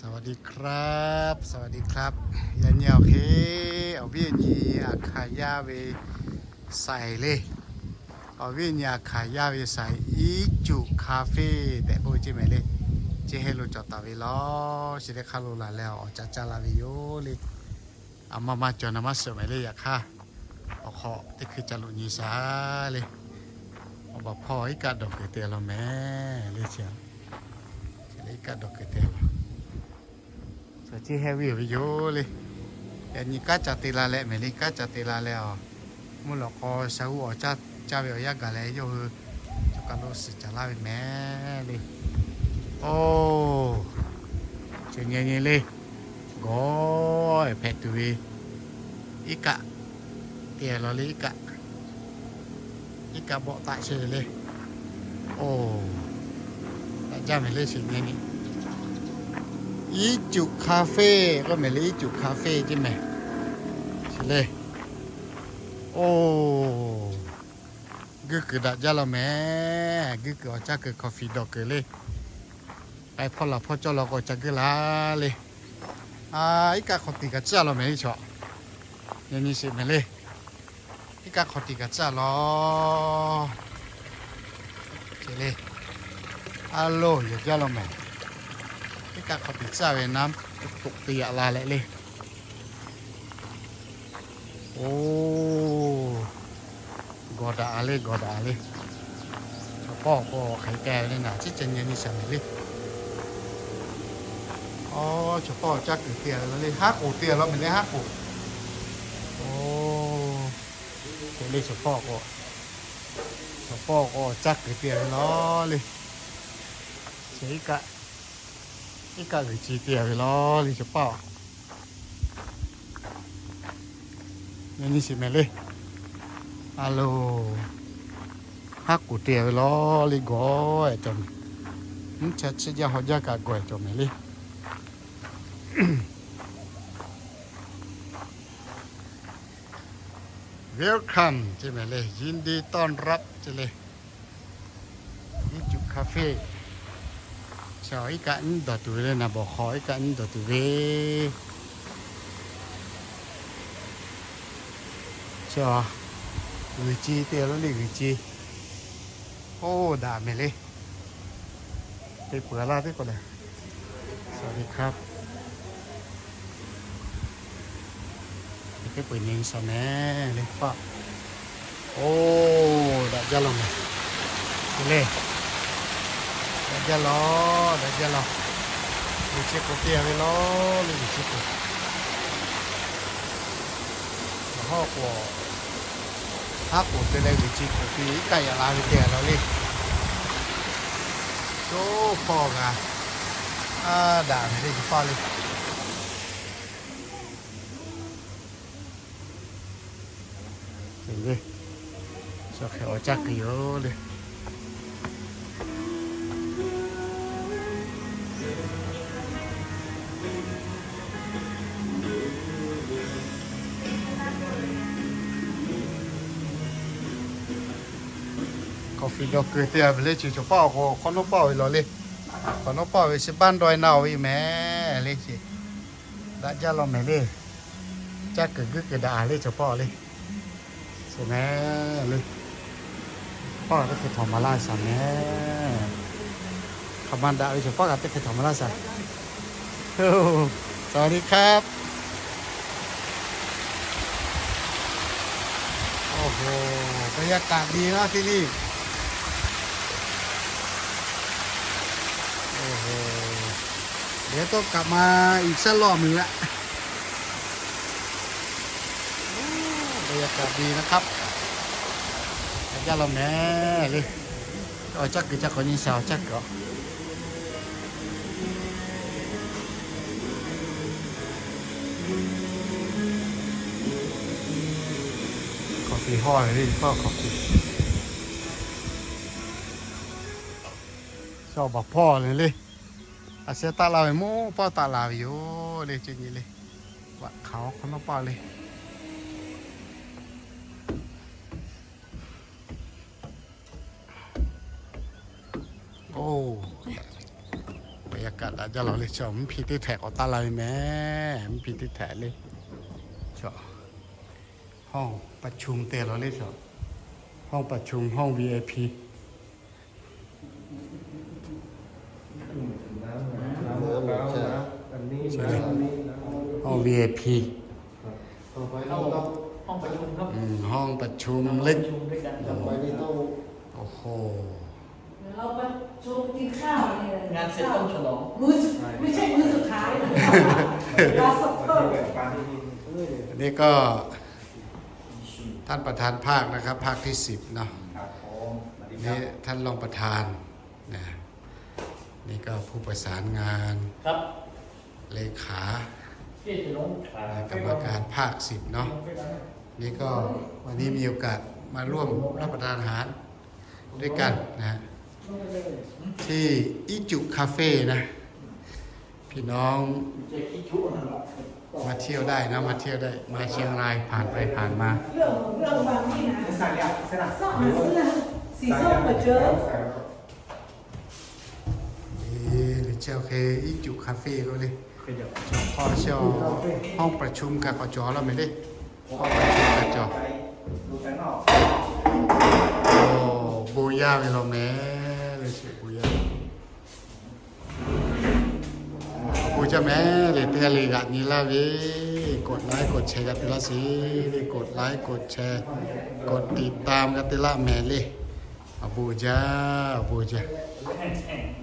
สวัสดีครับ สวัสดีครับ Yaꞈ nyi awˬ hk'e, awˬ viˉ awˬ nyi aˬ hkanˍ yaˇ ve saiˍ le. Awˬ viˉ awˬ nyi aˬ hkanˍ yaˇ ve saiˍ, Iˉ Cuꞈ Cafe tehꞈ k'oˆ ve ceˇ mehˍ le. Ceˇ hehˉ lo cawˬ taˍ ve law. Chi teˇ hk'aˇ lo laˬ leh awˬ caˇ caˇ la ve yoˬ le. A maˇ maˇ cawˬ na maˇ suhˍ mehˍ le. Yaꞈ hk'aˇ awˬ hk'aw teˇ hkui ca loꞈ nyi shaˍ le. Awˬ baˬ hpawˇ iˉ kaˆ dawˬ kuiˬ te law mehˍ le. Chi iˉ kaˆ dawˬ kuiˬ te law. Suhˍ ceˇ hehˉ ve yoˬ le. Yaꞈ nyi kanˉ ca te la leh mehˍ le. Kanˉ ca te la leh a, mvuhˇ lawꞈ k'aw sha g'uˇ awˬ caˇ caˇ ve awˬ yanˇ gaˬ leh yawˇ hui chaw kaˬ lo suhˍ caˍ laˇ ve mehˍ le. Oˇ, chi nyi nyi le. Gawˬ hpehꞈ tuˬ ve iˉ kaˆ te law le. Iˉ kaˆ, iˉ kaˆ bawˆ taˆ chehˇ ve le. Oˇ, daꞈ jaˇ mehˍ le. Chi nyi nyi, Iˉ Cuꞈ Cafe k'oˆ mehˍ le. Iˉ Cuꞈ Cafe ceˇ mehˍ. Chi le. Oˇ, guˇ kuiˬ daꞈ jaˇ law mehˍ. Guˇ kuiˬ awˬ caˇ kuiˬ coffee dawˬ kuiˬ le. K'ai hpawˇ laˬ hpawˇ cawˇ law k'o ca guˇ la le. A, iˉ kaˆ hk'aw tiꞈ kaꞈ tcuhˉ law mehˍ le. Chaw nyi nyi sheˍ mehˍ le. Iˉ kaˆ hk'aw tiꞈ kaꞈ tcuhˉ law. Ceˇ le. A loˬ, yaꞈ jaˇ law mehˍ. Iˉ kaˆ hk'aw tiꞈ tcuhˉ ve naˉ, toꞈ te yaꞈ la leh le. Oˇ, gawˬ daꞈ a le, gawˬ daꞈ a le. Chaw pawˆ k'o hk'aˬ hk'e te ve le naˍ, chi ca nyi nyi shaˍ mehˍ le. Oˇ, chaw pawˆ caˇ kuiˬ te ve law le. Haˉ k'oˍ te law mehˍ le. Haˉ k'oˍ. Oˇ, te le chaw pawˆ k'o, chaw pawˆ k'o caˇ kuiˬ te ve law le. Chi iˉ kaˆ, iˉ kaˆ g'uiˬ ci te ve law le chaw pawˆ. Nyi nyi sheˍ mehˍ le. A loˬ, haˉ k'oˍ te ve law le. Gawˬ ehˍ cawˬ mehˍ. Mvuhˇ cha chi jaˇ haw jaˇ kaꞈ gawˬ ehˍ cawˬ mehˍ le. Welcome ceˇ mehˍ le. ยินดีต้อนรับ ceˇ le. Iˉ Cuꞈ Cafe. Chaw iˉ kaˆ nyiˇ dawˬ tuˬ ve le naˍ, bawˬ hk'aw iˉ kaˆ nyiˇ dawˬ tuˬ ve. Chaw g'uiˬ ci te law le, g'uiˬ ci. Oˇ, daꞈ mehˍ le. Te peuˬ laˇ teˇ k'o le. สวัสดีครับ Teˇ peuˬ nyi shaˍ mehˍ le paˆ. Oˇ, daꞈ jaˇ law mehˍ. Te le, daꞈ jaˇ law, daꞈ jaˇ law. G'uiˬ chi k'oˍ te ve law le, g'uiˬ chi k'oˍ. Awˬ hawˉ k'o, haˉ k'oˍ te leh g'uiˬ chi k'oˍ te iˉ kaˆ yaꞈ la ve te law le. Coˇ hpawˇ g'a, a, daꞈ mehˍ le, chaw pawˆ le. Chaw hk'e awˬ caˇ kuiˬ yoˬ le. Coffee dawˬ kuiˬ te ve le. Chi chaw pawˆ k'o hk'awꞈ nawˉ pawˆ ve law le. Hk'awꞈ nawˉ pawˆ ve chi baˆ daweh na ve mehˍ le. Chi daꞈ jaˇ law mehˍ le. Caˇ kuiˬ guiˇ kuiˬ daꞈ le chaw pawˆ le. Suhˍ mehˍ le. Pawˆ kaꞈ teˇ hk'e htawnˍ maˍ laˇ shaˍ mehˍ. Hk'aˬ ma daꞈ ve chaw pawˆ kaꞈ teˇ hk'e htawnˍ maˍ laˇ shaˍ. Oˇ, สวัสดีครับ โอ้โห บรรยากาศดีเนาะที่นี่ โอ้โห เดี๋ยวต้องกลับมาอีกสักรอบหนึ่งละ บรรยากาศดีนะครับ Daꞈ jaˇ law mehˍ le. Awˬ caˇ kuiˬ ca k'awꞈ nyi shaˍ, awˬ caˇ kuiˬ. Coffee hawˇ ve le, coffee. Shaw baˬ hpawˇ le le. A sheh taˆ la ve mawˇ pawˆ taˆ la ve yoˬ le, ce nyi le. Vaꞈ hk'aˬ hk'awꞈ nawˉ pawˆ le. Oˇ, บรรยากาศ Kaꞈ daꞈ jaˇ lawˬ le chaw, mvuhˇ hpi teˇ htehꞈ k'awꞈ taˇ la ve meh. Mvuhˇ hpi teˇ htehꞈ le chaw, ห้องประชุม te lawˬ le chaw, ห้องประชุม ห้อง วี ไอ พี ห้อง วี ไอ พี ห้องประชุมครับ อืม ห้องประชุมเล็ก ห้องประชุมด้วยกันครับ โอ้โห เดี๋ยวเราประชุมกินข้าวเนี่ย งานเสร็จต้องฉลอง มื้อสุด- ไม่ใช่มื้อสุดท้ายนะ last supper อันนี้ก็ท่านประธานภาคนะครับ ภาคที่สิบเนาะ ครับผม สวัสดีครับ นี่ท่านรองประธานนะ นี่ก็ผู้ประสานงาน ครับ เลขา ที่จะลงขากรรมการภาคสิบเนาะ นี่ก็วันนี้มีโอกาสมาร่วมรับประทานอาหารด้วยกันนะฮะ ที่อิจุคาเฟ่นะ พี่น้องมาเที่ยวได้นะ มาเที่ยวได้ มาเชียงรายผ่านไปผ่านมา เรื่องของเรื่องบางนี่นะ สร้างมาซื้อสีส้มกว่าเจอ เอ๊ะ หรือเจ้าเคอิจุคาเฟ่ก็เลย เจ้าพ่อเจ้า ห้องประชุมกับ กจ แล้วไหมดิ ห้องประชุม กจ โอ้ โบย่าไปเราแม่เลยเสีย โบย่า โบย่าแม่เลย เตี้ยเลย กะนี้ละเว้ย กดไลค์กดแชร์กันเตี้ยละสิ กดไลค์กดแชร์ กดติดตามกันเตี้ยละแม่เลย အပူၤစၢၤ အပူၤစၢၤ